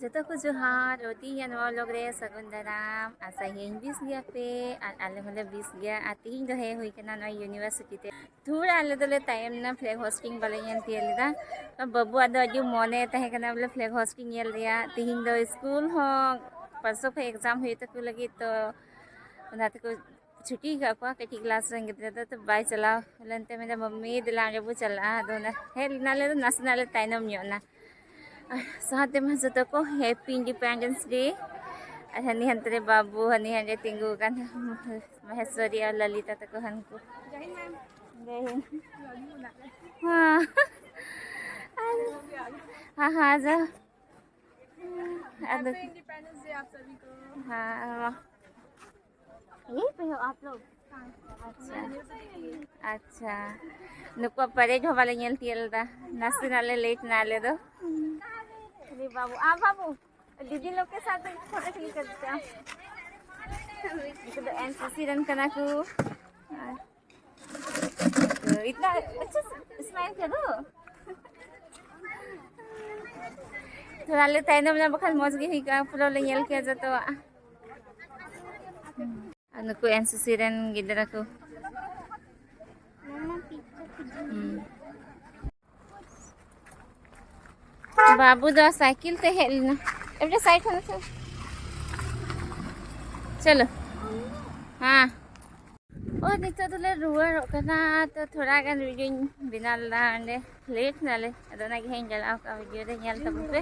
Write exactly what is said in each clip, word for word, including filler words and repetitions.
ᱡᱚᱛᱚ ᱠᱚ ᱡᱚᱦᱟᱨ, ᱚᱛᱤᱧᱟ ᱱᱚᱣᱟ vlog ᱨᱮ ᱥᱟᱹᱜᱩᱱ ᱫᱟᱨᱟᱢ᱾ ᱟᱥᱟᱭᱟᱹᱧ ᱵᱮᱥ ᱜᱮᱭᱟ ᱯᱮ ᱟᱨ ᱟᱞᱮ ᱦᱚᱸᱞᱮ ᱵᱮᱥ ᱜᱮᱭᱟ᱾ ᱟᱨ ᱛᱤᱦᱤᱧ ᱫᱚ ᱦᱮᱡ ᱦᱩᱭ ᱠᱟᱱᱟ ᱱᱚᱣᱟ university ᱛᱮ᱾ ᱛᱷᱚᱲᱟ ᱟᱞᱮ ᱫᱚᱞᱮ ᱛᱟᱭᱚᱢ ᱮᱱᱟ, flag hoisting ᱵᱟᱞᱮ ᱧᱮᱞ ᱛᱤᱭᱳᱜ ᱞᱮᱫᱟ᱾ ᱵᱟᱹᱵᱩᱣᱟᱜ ᱫᱚ ᱟᱹᱰᱤ ᱢᱚᱱᱮ ᱛᱟᱦᱮᱸ ᱠᱟᱱᱟ ᱵᱚᱞᱮ flag hoisting ᱧᱮᱞ ᱨᱮᱭᱟᱜ᱾ ᱛᱤᱦᱤᱧ ᱫᱚ ᱥᱠᱩᱞ ᱦᱚᱸ ᱯᱟᱨᱥᱚ ᱠᱷᱚᱱ exam ᱦᱩᱭᱩᱜ ᱛᱟᱠᱚ ᱞᱟᱹᱜᱤᱫ, ᱛᱚ ᱚᱱᱟ ᱛᱮᱠᱚ ᱪᱷᱩᱴᱤ ᱟᱠᱟᱫ ᱠᱚᱣᱟ ᱠᱟᱹᱴᱤᱡ class ᱨᱮᱱ ᱜᱤᱫᱽᱨᱟᱹ ᱫᱚ᱾ ᱛᱚ ᱵᱟᱭ ᱪᱟᱞᱟᱣ ᱞᱮᱱᱛᱮ ᱢᱮᱱᱫᱟ, "ᱢᱟᱢᱢᱤ ᱫᱮᱞᱟ ᱚᱸᱰᱮ ᱵᱚ ᱪᱟᱞᱟᱜᱼᱟ᱾" ᱟᱫᱚ ᱚᱱᱟ ᱦᱮᱡ ᱞᱮᱱᱟᱞᱮ ᱫᱚ ᱱᱟᱥᱮᱱᱟᱜ ᱞᱮ ᱛᱟᱭᱱᱚᱢ ᱧᱚᱜ ᱮᱱᱟ᱾ ᱟᱨ ᱥᱟᱶᱛᱮ ᱢᱟ ᱡᱚᱛᱚ ᱠᱚ happy Independence Day᱾ ᱟᱨ ᱦᱟᱹᱱᱤ ᱦᱟᱱᱛᱮ ᱨᱮ ᱵᱟᱹᱵᱩ, ᱦᱟᱹᱱᱤ ᱦᱟᱸᱰᱮ ᱛᱤᱸᱜᱩ ᱟᱠᱟᱱ ᱢᱚᱦᱮᱥᱣᱚᱨᱤ ᱟᱨ ᱞᱟᱞᱤᱛᱟ ᱛᱟᱠᱚ ᱦᱟᱱᱠᱩ᱾ ᱡᱟᱭ ᱦᱤᱱᱫ᱾ ᱦᱮᱸ᱾ ᱦᱮᱸ, ᱦᱮᱸ, ᱡᱟ᱾ ᱟᱫᱚ Happy Independence Day आप सभी को। ᱦᱮᱸ, ᱢᱟ᱾ ᱤᱧ ᱯᱮ ᱦᱚᱸ ᱟᱯ ᱞᱳᱜ? ᱟᱪᱪᱷᱟ᱾ ᱟᱪᱪᱷᱟ᱾ ᱱᱩᱠᱩᱣᱟᱜ parade ᱦᱚᱸ ᱵᱟᱞᱮ ᱧᱮᱞ ᱛᱤᱭᱳᱜ ᱞᱮᱫᱟ᱾ ᱱᱟᱥᱮᱱᱟᱜ ᱞᱮ late ᱱᱟ ᱟᱞᱮ ᱫᱚ᱾ ᱟᱨᱮ ᱵᱟᱹᱵᱩ, ᱟ ᱵᱟᱹᱵᱩ, दीदी लोग के साथ फोटो क्लिक करते हैं। ᱩᱱᱠᱩ ᱫᱚ NCC ᱨᱮᱱ ᱠᱟᱱᱟ ᱠᱚ᱾ ᱟᱨ ᱤᱛᱱᱟ ᱟᱪᱪᱷᱟ ᱥᱢᱟᱭᱤᱞ ᱠᱟᱨᱳ᱾ ᱛᱷᱚᱲᱟ ᱞᱮ ᱛᱟᱭᱱᱚᱢ ᱮᱱᱟ, ᱵᱟᱠᱷᱟᱱ ᱢᱚᱡᱽ ᱜᱮ ᱦᱩᱭ ᱠᱚᱜᱼᱟ, ᱯᱩᱨᱟᱹ ᱞᱮ ᱧᱮᱞ ᱠᱮᱭᱟ ᱡᱚᱛᱚᱣᱟᱜ᱾ ᱟᱨ ᱱᱩᱠᱩ NCC ᱨᱮᱱ ᱜᱤᱫᱽᱨᱟᱹ ᱠᱚ᱾ ᱦᱩᱸ᱾ ᱵᱟᱹᱵᱩ ᱫᱚ ᱥᱟᱭᱠᱮᱞ ᱛᱮ ᱦᱮᱡ ᱞᱮᱱᱟ᱾ ᱮᱵᱴᱟ side ᱦᱚᱸ ᱥᱮ᱾ ᱪᱚᱞᱚ᱾ ᱦᱮᱸ᱾ ᱳ, ᱱᱤᱛᱚᱜ ᱫᱚᱞᱮ ᱨᱩᱣᱟᱹᱲᱚᱜ ᱠᱟᱱᱟ᱾ ᱛᱚ, ᱛᱷᱚᱲᱟ ᱜᱟᱱ videoᱧ ᱵᱮᱱᱟᱣ ᱞᱮᱫᱟ ᱚᱸᱰᱮ᱾ Late ᱱᱟᱞᱮ᱾ ᱟᱫᱚ ᱚᱱᱟ ᱜᱮ ᱦᱟᱸᱜ ᱤᱧ ᱪᱟᱞᱟᱣ ᱠᱟᱜᱼᱟ, video ᱨᱮ ᱧᱮᱞ ᱛᱟᱵᱚᱱ ᱯᱮ᱾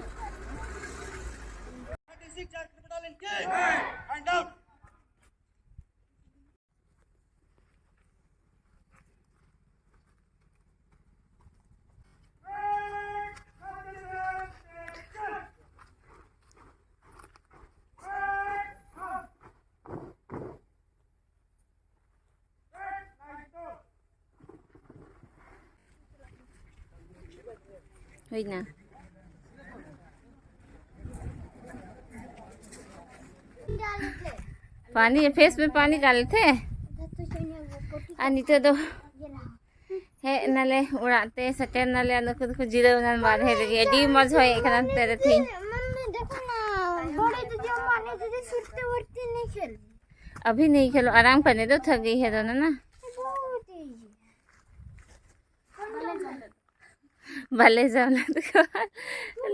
ᱦᱩᱭᱱᱟ᱾ पानी, फेस में पानी डाले थे। ᱟᱨ ᱱᱤᱛᱚᱜ ᱫᱚ ᱦᱮᱡ ᱱᱟᱞᱮ ᱚᱲᱟᱜ ᱛᱮ, ᱥᱮᱴᱮᱨ ᱱᱟᱞᱮ᱾ ᱟᱨ ᱱᱩᱠᱩ ᱫᱚᱠᱚ ᱡᱤᱨᱟᱹᱣ ᱮᱱᱟ ᱵᱟᱨᱦᱮ ᱨᱮᱜᱮ᱾ ᱟᱹᱰᱤ ᱢᱚᱡᱽ ᱦᱚᱭᱮᱫ ᱠᱟᱱᱟ ᱱᱚᱛᱮ ᱨᱮ ᱛᱮᱦᱮᱧ᱾ दीदी, छुट्टी वुट्टी नहीं खेल। अभी नहीं खेलो, आराम करने दो, थक गई है दोनों ना। वो दीजिए। ᱵᱟᱞᱮ ᱡᱚᱢ ᱞᱮᱫ ᱠᱚᱣᱟ᱾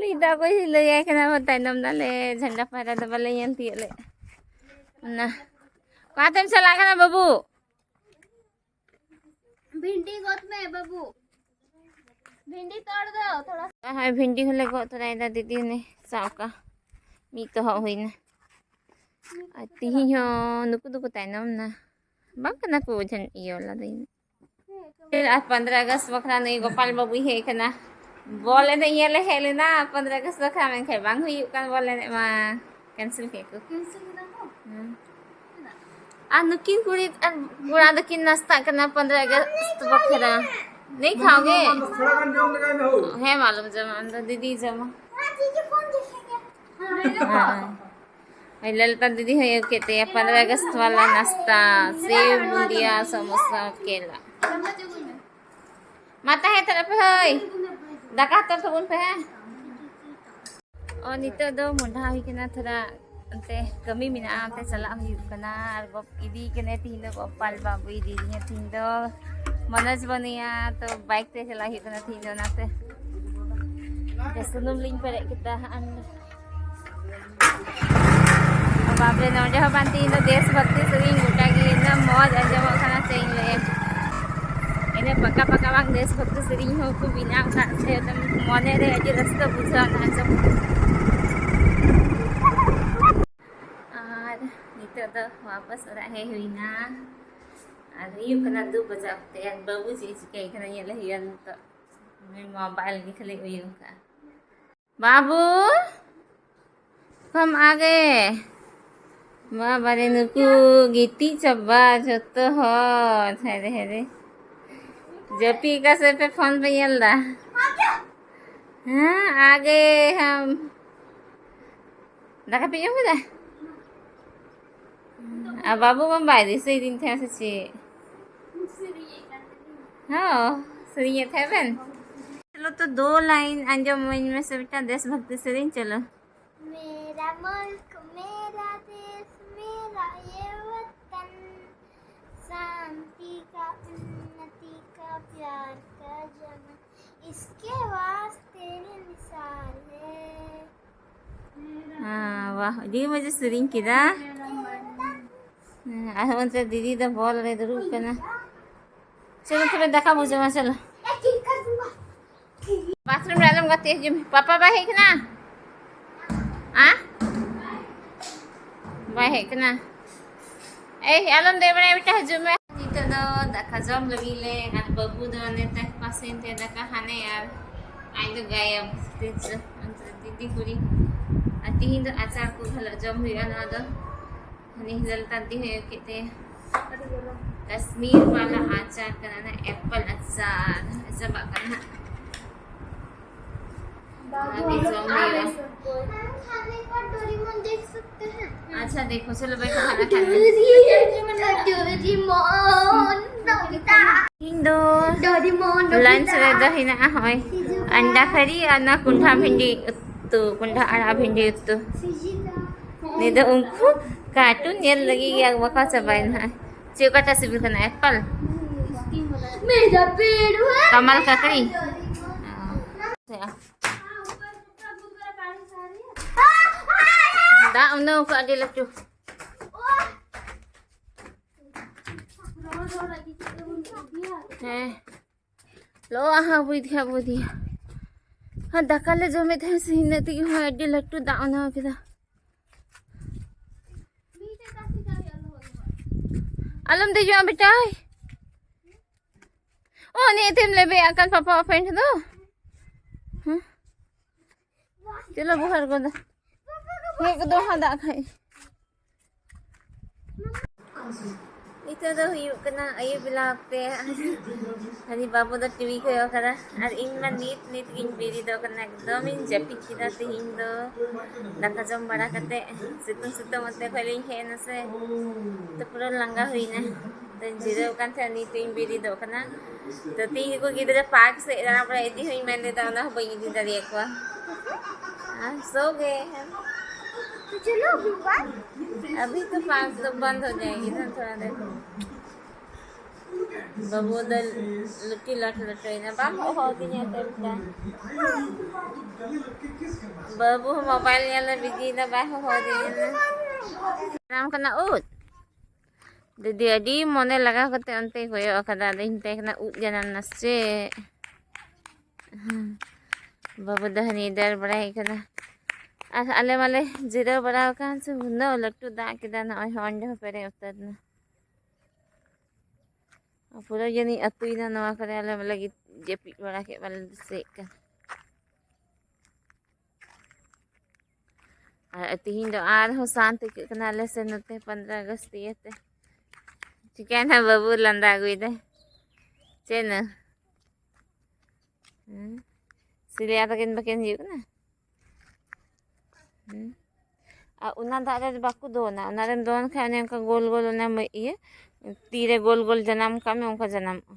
ᱞᱟᱹᱭ ᱫᱟ ᱚᱠᱚᱭ ᱞᱟᱹᱭᱟᱭ ᱠᱟᱱᱟ, ᱵᱚ ᱛᱟᱭᱱᱚᱢ ᱱᱟᱞᱮ, ᱡᱷᱟᱱᱰᱟ ᱯᱟᱭᱨᱟ ᱫᱚ ᱵᱟᱞᱮ ᱧᱮᱞ ᱛᱤᱭᱳᱜ ᱞᱮᱫ᱾ ᱚᱱᱟ ᱚᱠᱟᱛᱮᱢ ᱪᱟᱞᱟᱜ ᱠᱟᱱᱟ ᱵᱟᱹᱵᱩ? भिंडी गोद में बाबू, भिंडी तोड़ दो थोड़ा। ᱦᱳᱭ, ᱵᱷᱤᱱᱰᱤ ᱦᱚᱸᱞᱮ ᱜᱚᱫ ᱛᱚᱨᱟᱭᱮᱫᱟ, ᱫᱤᱫᱤ ᱦᱚᱸᱞᱮ ᱥᱟᱵ ᱠᱟᱜᱼᱟ, ᱢᱤᱫ ᱛᱚᱦᱚᱵ ᱦᱩᱭᱱᱟ᱾ ᱟᱨ ᱛᱤᱦᱤᱧ ᱦᱚᱸ ᱱᱩᱠᱩ ᱫᱚᱠᱚ ᱛᱟᱭᱱᱚᱢ ᱱᱟ, ᱵᱟᱝ ᱠᱟᱱᱟ ᱠᱚ ᱡᱟᱹᱱᱤᱡ ᱤᱭᱟᱹ ᱵᱟᱞᱟ ᱫᱚ᱾ ᱟᱨ ᱯᱚᱱᱫᱽᱨᱚ ᱟᱜᱚᱥᱴ ᱵᱟᱠᱷᱨᱟ ᱱᱩᱭ ᱜᱳᱯᱟᱞ ᱵᱟᱹᱵᱩᱭ ᱦᱮᱡ ᱠᱟᱱᱟ᱾ ᱵᱚᱞ ᱮᱱᱮᱡ ᱧᱮᱞ ᱞᱮ ᱦᱮᱡ ᱞᱮᱱᱟ ᱯᱚᱱᱫᱽᱨᱚ ᱟᱜᱚᱥᱴ ᱵᱟᱠᱷᱨᱟ, ᱢᱮᱱᱠᱷᱟᱱ ᱵᱟᱝ ᱦᱩᱭᱩᱜ ᱠᱟᱱ ᱵᱚᱞ ᱮᱱᱮᱡ ᱢᱟ᱾ ᱠᱮᱱᱥᱮᱞ ᱠᱮᱫ ᱠᱚ᱾ ᱠᱮᱱᱥᱮᱞ ᱠᱮᱫᱟ ᱠᱚ? ᱦᱮᱸ᱾ ᱟᱨ ᱱᱩᱠᱤᱱ ᱠᱩᱲᱤ ᱟᱨ ᱠᱚᱲᱟ ᱫᱚᱠᱤᱱ ᱱᱟᱥᱛᱟᱜ ᱠᱟᱱᱟ ᱯᱚᱱᱫᱽᱨᱚ ᱟᱜᱚᱥᱴ ᱵᱟᱠᱷᱨᱟ᱾ ᱱᱤᱭᱟᱹ ᱠᱷᱟᱣ ᱜᱮ? ᱛᱷᱚᱲᱟ ᱜᱟᱱ ᱡᱚᱢ ᱞᱮᱜᱟᱭ ᱢᱮ ᱦᱳ᱾ ᱦᱮᱸ, ᱢᱟ ᱟᱞᱚᱢ ᱡᱚᱢᱟ, ᱟᱢ ᱫᱚ ᱫᱤᱫᱤᱭ ᱡᱚᱢᱟ᱾ ᱦᱮᱸ᱾ ᱦᱳᱭ, ᱞᱚᱞᱤᱛᱟ ᱫᱤᱫᱤ ᱦᱚᱸᱭ ᱟᱹᱜᱩ ᱠᱮᱫ ᱛᱟᱭᱟ ᱯᱚᱱᱫᱽᱨᱚ ᱟᱜᱚᱥᱴ ᱣᱟᱞᱟ ᱱᱟᱥᱛᱟ, ᱥᱮᱣ, ᱵᱩᱸᱫᱤᱭᱟ, ᱥᱚᱢᱳᱥᱟ, ᱠᱮᱞᱟ᱾ ᱢᱟ ᱛᱟᱦᱮᱸ ᱦᱟᱛᱟᱲᱚᱜ ᱯᱮ ᱦᱳᱭ, ᱫᱟᱠᱟ ᱦᱟᱛᱟᱲ ᱛᱟᱵᱚᱱ ᱯᱮ ᱦᱮᱸ᱾ ᱚ, ᱱᱤᱛᱚᱜ ᱫᱚ ᱢᱚᱰᱷᱟ ᱦᱩᱭ ᱠᱟᱱᱟ, ᱛᱷᱚᱲᱟ ᱚᱱᱛᱮ ᱠᱟᱹᱢᱤ ᱢᱮᱱᱟᱜᱼᱟ, ᱚᱱᱛᱮ ᱪᱟᱞᱟᱜ ᱦᱩᱭᱩᱜ ᱠᱟᱱᱟ᱾ ᱟᱨ ᱜᱚᱯ ᱤᱫᱤᱭ ᱠᱟᱱᱟᱭ ᱛᱤᱦᱤᱧ ᱫᱚ, ᱜᱳᱯᱟᱞ ᱵᱟᱹᱵᱩ ᱤᱫᱤᱭᱤᱧᱟ ᱛᱤᱦᱤᱧ ᱫᱚ᱾ ᱢᱚᱱᱳᱡᱽ ᱵᱟᱹᱱᱩᱭᱟ, ᱛᱚ ᱵᱟᱭᱤᱠ ᱛᱮ ᱪᱟᱞᱟᱜ ᱦᱩᱭᱩᱜ ᱠᱟᱱᱟ ᱛᱤᱦᱤᱧ ᱫᱚ, ᱚᱱᱟᱛᱮ ᱥᱩᱱᱩᱢ ᱞᱤᱧ ᱯᱮᱨᱮᱡ ᱠᱮᱫᱟ᱾ ᱟᱨ ᱵᱟᱯᱨᱮ, ᱱᱚᱰᱮ ᱦᱚᱸ ᱵᱟᱝ, ᱛᱮᱦᱮᱧ ᱫᱚ ᱫᱮᱥ ᱵᱷᱚᱠᱛᱤ ᱥᱮᱨᱮᱧ ᱜᱚᱴᱟ ᱜᱮ ᱤᱱᱟᱹ ᱢᱚᱡᱽ ᱟᱸᱡᱚᱢᱚᱜ ᱠᱟᱱᱟ, ᱪᱮᱫ ᱤᱧ ᱞᱟᱹᱭᱟ᱾ ᱤᱱᱟᱹ ᱯᱟᱠᱟ ᱯᱟᱠᱟ ᱵᱟᱝ ᱫᱮᱥ ᱵᱷᱚᱠᱛᱤ ᱥᱮᱨᱮᱧ ᱦᱚᱸᱠᱚ ᱵᱮᱱᱟᱣ ᱠᱟᱜ ᱥᱮ, ᱮᱠᱫᱚᱢ ᱢᱚᱱᱮ ᱨᱮ ᱟᱹᱰᱤ ᱨᱟᱹᱥᱠᱟᱹ ᱵᱩᱡᱷᱟᱹᱣ ᱮᱱᱟ ᱟᱸᱡᱚᱢ ᱠᱟᱛᱮ᱾ ᱟᱨ ᱱᱤᱛᱚᱜ ᱫᱚ ᱣᱟᱯᱟᱥ ᱚᱲᱟᱜ ᱦᱮᱡ ᱦᱩᱭᱱᱟ᱾ ᱟᱨ ᱦᱩᱭᱩᱜ ᱠᱟᱱᱟ ᱫᱩ ᱵᱟᱡᱟᱣ ᱠᱟᱛᱮ, ᱟᱨ ᱵᱟᱹᱵᱩ ᱪᱮᱫ ᱮ ᱪᱤᱠᱟᱹᱭ ᱠᱟᱱᱟ ᱧᱮᱞᱮ ᱦᱩᱭᱩᱜᱼᱟ ᱱᱤᱛᱚᱜ᱾ ᱩᱱᱤ ᱢᱳᱵᱟᱭᱤᱞ ᱜᱮ ᱠᱷᱟᱹᱞᱤ ᱩᱭᱩᱝ ᱠᱟᱜᱼᱟ᱾ ᱵᱟᱹᱵᱩ, ᱠᱚᱢ ᱟᱜᱮ᱾ ᱵᱟᱵᱟᱨᱮ, ᱱᱩᱠᱩ ᱜᱤᱛᱤᱡ ᱪᱟᱵᱟ ᱡᱚᱛᱚ ᱦᱚᱲ᱾ ᱦᱮᱨᱮ, ᱦᱮᱨᱮ᱾ ᱡᱟᱹᱯᱤᱫ ᱟᱠᱟᱫ ᱥᱮ ᱯᱮ ᱯᱷᱳᱱ ᱯᱮ ᱧᱮᱞ ᱮᱫᱟ? ᱦᱮᱸ, ᱟᱜᱮ ᱦᱟᱢ᱾ ᱫᱟᱠᱟ ᱯᱮ ᱡᱚᱢ ᱠᱮᱫᱟ? ᱟᱨ ᱵᱟᱹᱵᱩ ᱢᱟ ᱵᱟᱭ ᱫᱤᱥᱟᱹᱭᱫᱤᱧ ᱛᱟᱦᱮᱸ ᱥᱮ ᱪᱮᱫ? ᱦᱚᱸ, ᱥᱮᱨᱮᱧᱮᱫ ᱛᱟᱦᱮᱸ ᱵᱮᱱ? ᱪᱚᱞᱚ ᱛᱚ, ᱫᱳ ᱞᱟᱭᱤᱱ ᱟᱸᱡᱚᱢᱟᱹᱧ ᱢᱮᱥᱮ, ᱢᱤᱫᱴᱟᱝ ᱫᱮᱥ ᱵᱷᱚᱠᱛᱤ ᱥᱮᱨᱮᱧ, ᱪᱚᱞᱚ᱾ मेरा मुल्क मेरा देश मेरा ये वतन, शांति का उन्नति का प्यार का जमन, इसके वास्ते ये निसार है। हाँ, वाह, ᱟᱹᱰᱤ ᱢᱚᱡᱽ ᱮ ᱥᱮᱨᱮᱧ ᱠᱮᱫᱟ᱾ ᱦᱮᱸ, ᱟᱨ ᱚᱱᱛᱮ ᱫᱤᱫᱤ ᱫᱚ ᱵᱚᱞ ᱨᱮ ᱫᱩᱲᱩᱵ ᱠᱟᱱᱟ᱾ ᱪᱚᱞᱚ ᱛᱚᱵᱮ ᱫᱟᱠᱟ ᱵᱚ ᱡᱚᱢᱟ, ᱪᱚᱞᱚ᱾ ᱵᱟᱛᱷᱨᱩᱢ ᱨᱮ ᱟᱞᱚᱢ ᱜᱟᱛᱮ ᱦᱤᱡᱩᱜ ᱢᱮ᱾ ᱯᱟᱯᱟ ᱵᱟᱭ ᱦᱮᱡ ᱠᱟᱱᱟ? ᱟ? ᱵᱟᱭ ᱦᱮᱡ ᱠᱟᱱᱟ? ᱮᱭ, ᱟᱞᱚᱢ ᱫᱮᱡ ᱵᱟᱲᱟᱭᱟ ᱵᱮᱴᱟ, ᱦᱤᱡᱩᱜ ᱢᱮ᱾ ᱱᱤᱛᱚᱜ ᱫᱚ ᱫᱟᱠᱟ ᱡᱚᱢ ᱞᱟᱹᱜᱤᱫ ᱞᱮ, ᱟᱨ ᱵᱟᱹᱵᱩ ᱫᱚ ᱱᱮᱛᱟᱨ ᱯᱟᱥᱮᱱ ᱛᱮ ᱫᱟᱠᱟ ᱦᱟᱱᱮ, ᱟᱨ ᱟᱡ ᱫᱚ ᱜᱟᱭᱟᱵ᱾ ᱫᱤᱫᱤ ᱠᱩᱲᱤ, ᱟᱨ ᱛᱤᱦᱤᱧ ᱫᱚ ᱟᱪᱟᱨ ᱠᱚ ᱜᱷᱟᱞᱟᱜ ᱡᱚᱢ ᱦᱩᱭᱩᱜᱼᱟ ᱱᱚᱣᱟ ᱫᱚ᱾ ᱦᱟᱱᱮ ᱦᱤᱞᱟᱹᱞ ᱛᱟᱱ ᱛᱤᱧ ᱦᱩᱭᱩᱜ ᱠᱮᱫ ᱛᱟᱭᱟ᱾ ᱠᱟᱥᱢᱤᱨ ᱵᱟᱞᱟ ᱟᱪᱟᱨ ᱠᱟᱱᱟ, ᱚᱱᱟ ᱮᱯᱯᱞ ᱟᱪᱟᱨ ᱪᱟᱵᱟᱜ ᱠᱟᱱᱟ ᱦᱟᱸᱜ᱾ ᱟᱹᱰᱤ ᱡᱚᱢ ᱦᱩᱭᱩᱜᱼᱟ᱾ अच्छा देखो, चलो बैठो, खाना खाने। ᱤᱧ ᱫᱚ ᱞᱟᱧᱪ ᱨᱮᱫᱚ ᱦᱮᱱᱟᱜᱼᱟ ᱦᱚᱸᱜᱼᱚᱭ ᱟᱱᱰᱟ ᱠᱷᱟᱹᱨᱤ ᱟᱨ ᱚᱱᱟ ᱠᱚᱸᱰᱷᱟ ᱵᱷᱤᱱᱰᱤ ᱩᱛᱩ, ᱠᱚᱸᱰᱷᱟ ᱟᱲᱟᱜ ᱵᱷᱤᱱᱰᱤ ᱩᱛᱩ᱾ ᱱᱤᱭᱟᱹ ᱫᱚ ᱩᱱᱠᱩ ᱠᱟᱨᱴᱩᱱ ᱧᱮᱞ ᱞᱟᱹᱜᱤᱫ ᱜᱮ ᱵᱟᱠᱚ ᱪᱟᱵᱟᱭᱮᱱᱟ᱾ ᱪᱮᱫ ᱚᱠᱟᱴᱟᱜ ᱥᱤᱵᱤᱞ ᱠᱟᱱᱟ? ᱮᱯᱯᱞ? ᱠᱟᱢᱟᱞ ᱠᱟᱠᱲᱤ? ᱫᱟᱜ ᱩᱱᱟᱹᱣ ᱠᱟᱜ ᱟᱹᱰᱤ ᱞᱟᱹᱴᱩ᱾ ᱦᱮᱸ᱾ ᱞᱚ ᱟᱦᱟ ᱵᱩᱫᱷᱤᱭᱟ ᱵᱩᱫᱷᱤᱭᱟ᱾ ᱦᱮᱸ, ᱫᱟᱠᱟ ᱞᱮ ᱡᱚᱢᱮᱫ ᱛᱟᱦᱮᱸ ᱥᱮ, ᱤᱱᱟᱹ ᱛᱮᱜᱮ ᱦᱚᱸ ᱟᱹᱰᱤ ᱞᱟᱹᱴᱩ ᱫᱟᱜ ᱚᱱᱟ ᱠᱮᱫᱟ᱾ ᱟᱞᱚᱢ ᱫᱮᱡᱚᱜᱼᱟ ᱵᱮᱴᱟᱭ᱾ ᱚ, ᱱᱤᱭᱟᱹ ᱛᱮᱢ ᱞᱮᱵᱮᱫ ᱟᱠᱟᱱ ᱯᱟᱯᱟ ᱯᱮᱱᱴ ᱫᱚ᱾ ᱦᱮᱸ? ᱪᱚᱞᱚ ᱵᱚᱦᱟᱨ ᱜᱚᱫᱟ᱾ ᱦᱮᱡ ᱜᱚᱫᱚᱜ ᱦᱟᱸᱜ ᱫᱟᱜ ᱠᱷᱟᱡ᱾ ᱱᱤᱛᱚᱜ ᱫᱚ ᱦᱩᱭᱩᱜ ᱠᱟᱱᱟ ᱟᱹᱭᱩᱵ ᱵᱮᱞᱟ ᱚᱠᱛᱮ᱾ ᱦᱟᱹᱱᱤ ᱵᱟᱹᱵᱩ ᱫᱚ ᱴᱤᱵᱷᱤ ᱠᱚᱭᱚᱜ ᱠᱟᱫᱟ ᱟᱨ ᱤᱧ ᱢᱟ ᱱᱤᱛ ᱱᱤᱛ ᱜᱤᱧ ᱵᱮᱨᱮᱫᱚᱜ ᱠᱟᱱᱟ, ᱮᱠᱫᱚᱢ ᱤᱧ ᱡᱟᱹᱯᱤᱫ ᱠᱮᱫᱟ ᱛᱮᱦᱮᱧ ᱫᱚ᱾ ᱫᱟᱠᱟ ᱡᱚᱢ ᱵᱟᱲᱟ ᱠᱟᱛᱮ ᱥᱤᱛᱩᱝ ᱥᱤᱛᱩᱝ ᱚᱱᱛᱮ ᱠᱷᱚᱡ ᱞᱤᱧ ᱦᱮᱡ ᱮᱱᱟ ᱥᱮ, ᱛᱚ ᱯᱩᱨᱟᱹ ᱞᱟᱸᱜᱟ ᱦᱩᱭᱱᱟ᱾ ᱛᱚᱧ ᱡᱤᱨᱟᱹᱣ ᱠᱟᱱ ᱛᱟᱦᱮᱸᱫ, ᱱᱤᱛ ᱤᱧ ᱵᱮᱨᱮᱫᱚᱜ ᱠᱟᱱᱟ᱾ ᱛᱚ ᱛᱮᱦᱮᱧ ᱩᱱᱠᱩ ᱜᱤᱫᱽᱨᱟᱹ ᱯᱟᱨᱠ ᱥᱮᱫ ᱫᱟᱬᱟ ᱵᱟᱲᱟ ᱤᱫᱤ ᱦᱚᱸᱧ ᱢᱮᱱ ᱞᱮᱫᱟ, ᱚᱱᱟ ᱦᱚᱸ ᱵᱟᱹᱧ ᱤᱫᱤ ᱫᱟᱲᱮᱭᱟᱠᱚᱣᱟ᱾ ᱟᱨ ᱥᱳ ᱜᱮ᱾ तो चलो अभी बात। अभी तो पाँच तो बंद हो जाएगी ना थोड़ा देर। ᱵᱟᱹᱵᱩ ᱫᱚ ᱞᱩᱴᱤ ᱞᱟᱴ ᱞᱟᱴᱟᱭᱮᱱᱟ, ᱵᱟᱢ ᱦᱚᱦᱚᱣᱟᱫᱤᱧᱟ ᱛᱮ ᱢᱤᱫᱴᱟᱝ᱾ ᱵᱟᱹᱵᱩ ᱦᱚᱸ ᱢᱳᱵᱟᱭᱤᱞ ᱧᱮᱞ ᱨᱮ ᱵᱤᱡᱤᱭᱮᱱᱟ, ᱵᱟᱭ ᱦᱚᱦᱚᱣᱟᱫᱤᱧᱟ᱾ ᱡᱟᱱᱟᱢ ᱠᱟᱱᱟ ᱩᱫ᱾ ᱫᱤᱫᱤ ᱟᱹᱰᱤ ᱢᱚᱱᱮ ᱞᱟᱜᱟᱣ ᱠᱟᱛᱮ ᱚᱱᱛᱮᱭ ᱠᱚᱭᱚᱜ ᱟᱠᱟᱫᱟ᱾ ᱟᱫᱚᱧ ᱢᱮᱛᱟᱭ ᱠᱟᱱᱟ, "ᱩᱫ ᱡᱟᱱᱟᱢ ᱱᱟ ᱥᱮ ᱪᱮᱫ?" ᱵᱟᱹᱵᱩ ᱫᱚ ᱦᱟᱹᱱᱤᱭ ᱫᱟᱹᱲ ᱵᱟᱲᱟᱭ ᱠᱟᱱᱟ᱾ ᱟᱨ ᱟᱞᱮ ᱢᱟᱞᱮ ᱡᱤᱨᱟᱹᱣ ᱵᱟᱲᱟ ᱟᱠᱟᱱ ᱥᱮ, ᱩᱱᱟᱹᱜ ᱞᱟᱹᱴᱩ ᱫᱟᱜ ᱠᱮᱫᱟ, ᱱᱚᱜᱼᱚᱭ ᱦᱚᱸ ᱚᱸᱰᱮ ᱦᱚᱸ ᱯᱮᱨᱮᱡ ᱩᱛᱟᱹᱨ ᱮᱱᱟ᱾ ᱯᱩᱨᱟᱹ ᱡᱟᱹᱱᱤᱡ ᱟᱹᱛᱩᱭᱮᱱᱟ ᱱᱚᱣᱟ ᱠᱚᱨᱮ, ᱟᱞᱮ ᱢᱟᱞᱮ ᱜᱤ-, ᱡᱟᱹᱯᱤᱫ ᱵᱟᱲᱟ ᱠᱮᱫ, ᱵᱟᱞᱮ ᱫᱤᱥᱟᱹᱭᱮᱫ ᱠᱟᱱ᱾ ᱟᱨ ᱛᱤᱦᱤᱧ ᱫᱚ ᱟᱨᱦᱚᱸ ᱥᱟᱱᱛ ᱟᱹᱭᱠᱟᱹᱜ ᱠᱟᱱᱟ ᱟᱞᱮ ᱥᱮᱱ ᱱᱚᱛᱮ ᱯᱚᱱᱫᱽᱨᱚ ᱟᱜᱚᱥᱴ ᱤᱭᱟᱹᱛᱮ᱾ ᱪᱤᱠᱟᱹᱭᱮᱱᱟ ᱵᱟᱹᱵᱩ ᱞᱟᱸᱫᱟ ᱟᱹᱜᱩᱭᱮᱫᱟᱭ? ᱪᱮᱫ ᱱᱟ? ᱦᱮᱸ? ᱥᱤᱞᱤᱭᱟ ᱛᱟᱹᱠᱤᱱ ᱵᱟᱹᱠᱤᱱ ᱦᱤᱡᱩᱜ ᱠᱟᱱᱟ? ᱦᱮᱸ? ᱟᱨ ᱚᱱᱟ ᱫᱟᱜ ᱨᱮ ᱵᱟᱠᱚ ᱫᱚᱱᱟ, ᱚᱱᱟ ᱨᱮᱢ ᱫᱚᱱ ᱠᱷᱟᱱ ᱚᱱᱮ ᱚᱱᱠᱟ ᱜᱳᱞ ᱜᱳᱞ ᱚᱱᱟ ᱢᱟᱹ-, ᱤᱭᱟᱹ ᱛᱤᱨᱮ ᱜᱳᱞ ᱜᱳᱞ ᱡᱟᱱᱟᱢ ᱠᱟᱜ ᱢᱮ, ᱚᱱᱠᱟ ᱡᱟᱱᱟᱢᱚᱜᱼᱟ᱾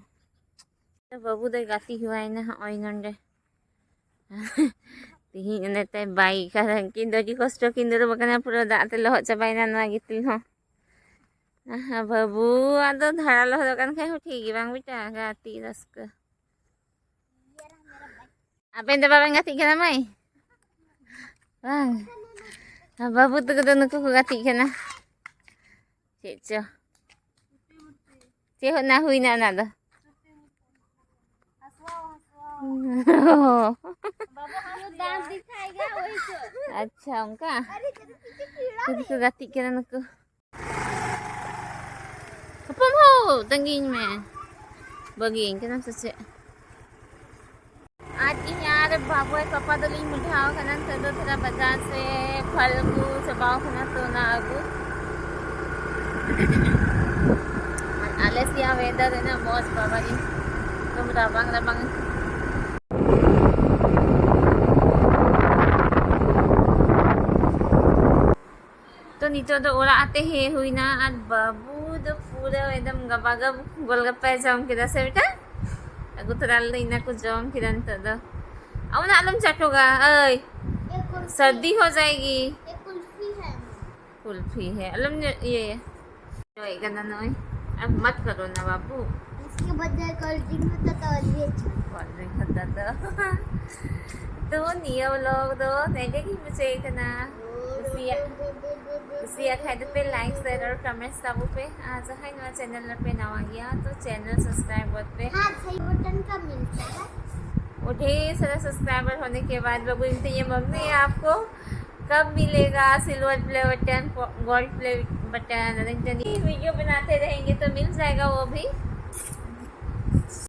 ᱵᱟᱹᱵᱩ ᱫᱚᱭ ᱜᱟᱛᱮ ᱦᱮᱣᱟᱭᱮᱱᱟ ᱦᱚᱸᱜᱼᱚᱭ ᱱᱚᱸᱰᱮ᱾ ᱛᱤᱦᱤᱧ ᱚᱸᱰᱮ ᱛᱟᱭ ᱵᱟᱭ ᱠᱟᱨᱚᱱ ᱠᱤᱱ ᱫᱚ ᱟᱹᱰᱤ ᱠᱚᱥᱴᱚ ᱠᱤᱱ ᱫᱩᱲᱩᱵ ᱟᱠᱟᱱᱟ, ᱯᱩᱨᱟᱹ ᱫᱟᱜ ᱛᱮ ᱞᱚᱦᱚᱫ ᱪᱟᱵᱟᱭᱮᱱᱟ ᱱᱚᱣᱟ ᱜᱤᱛᱤᱞ ᱦᱚᱸ᱾ ᱟᱦᱟ, ᱵᱟᱹᱵᱩ ᱟᱫᱚ ᱫᱷᱟᱲᱟ ᱞᱚᱦᱚᱫᱚᱜ ᱠᱟᱱ ᱠᱷᱟᱡ ᱦᱚᱸ ᱴᱷᱤᱠ ᱜᱮ ᱵᱟᱝ ᱵᱮᱴᱟ, ᱜᱟᱛᱮ ᱨᱟᱹᱥᱠᱟᱹ᱾ ᱟᱵᱮᱱ ᱫᱚ ᱵᱟᱵᱮᱱ ᱜᱟᱛᱮᱜ ᱠᱟᱱᱟ ᱢᱟᱹᱭ? ᱵᱟᱝ᱾ ᱵᱟᱹᱵᱩ ᱛᱟᱠᱚ ᱫᱚ ᱱᱩᱠᱩ ᱠᱚ ᱜᱟᱛᱮᱜ ᱠᱟᱱᱟ᱾ ᱪᱮᱫ ᱪᱚ? ᱪᱮᱫ ᱦᱚᱸ ᱱᱟ ᱦᱩᱭᱱᱟ ᱚᱱᱟ ᱫᱚ? ᱟᱪᱪᱷᱟ, ᱚᱱᱠᱟ? ᱱᱩᱠᱩ ᱠᱚ ᱜᱟᱛᱮᱜ ᱠᱟᱱᱟ ᱱᱩᱠᱩ᱾ ᱦᱚᱯᱚᱱ ᱦᱳ, ᱛᱟᱺᱜᱤᱧ ᱢᱮ᱾ ᱵᱟᱹᱜᱤᱭᱟᱹᱧ ᱠᱟᱱᱟ ᱥᱮ ᱪᱮᱫ? ᱟᱨ ᱤᱧ ᱟᱨ ᱵᱟᱵᱩ ᱟᱨ ᱯᱟᱯᱟ ᱫᱚᱞᱤᱧ ᱢᱩᱰᱷᱟᱣ ᱠᱟᱱᱟ ᱱᱤᱛᱚᱜ ᱫᱚ ᱛᱷᱚᱲᱟ ᱵᱟᱡᱟᱨ ᱥᱮ ᱯᱷᱚᱞ ᱠᱚ ᱪᱟᱵᱟᱣ ᱠᱟᱱᱟ ᱛᱚ ᱚᱱᱟ ᱟᱹᱜᱩ᱾ ᱟᱨ ᱟᱞᱮ ᱥᱮᱭᱟᱜ weather ᱨᱮᱱᱟᱜ ᱢᱚᱡᱽ ᱵᱟᱵᱟ ᱨᱮ, ᱮᱠᱫᱚᱢ ᱨᱟᱵᱟᱝ ᱨᱟᱵᱟᱝ᱾ ᱛᱚ ᱱᱤᱛᱚᱜ ᱫᱚ ᱚᱲᱟᱜ ᱛᱮ ᱦᱮᱡ ᱦᱩᱭᱱᱟ ᱟᱨ ᱵᱟᱹᱵᱩ ᱫᱚ ᱯᱩᱨᱟᱹ ᱮᱠᱫᱚᱢ ᱜᱟᱵᱟ ᱜᱟᱵ ᱜᱳᱞᱜᱟᱯᱯᱟᱭ ᱡᱚᱢ ᱠᱮᱫᱟ ᱥᱮ ᱵᱮᱴᱟ? ᱟᱹᱜᱩ ᱛᱚᱨᱟ ᱞᱮᱫᱟᱹᱧ, ᱤᱱᱟᱹ ᱠᱚ ᱡᱚᱢ ᱠᱮᱫᱟ ᱱᱤᱛᱚᱜ ᱫᱚ᱾ ᱟᱢ ᱚᱱᱟ ᱟᱞᱚᱢ ᱪᱟᱴᱚᱜᱟ, ᱟᱹᱭ᱾ ᱥᱟᱹᱨᱫᱤ ᱦᱚ ᱡᱟᱭᱜᱤ᱾ कुल्फी है। अलम ने ये जो एक ना नोई। अब मत करो ना बाबू। इसके बदले कोल्ड ड्रिंक होता तो और भी अच्छा। कोल्ड ड्रिंक होता तो। तो नियो लोग दो नेगे की मुझे इतना। कुसिया खाए तो पे लाइक शेयर और कमेंट्स ताबू पे। आज है नवा चैनल पे नवा गया तो चैनल सब्सक्राइब कर पे। हाँ, सही बटन का मिलता है। वो ढेर सारा सब्सक्राइबर होने के बाद बाबू इनसे ये मम्मी आपको कब मिलेगा silver play button, gold play button? Video बनाते रहेंगे तो मिल जाएगा वो भी।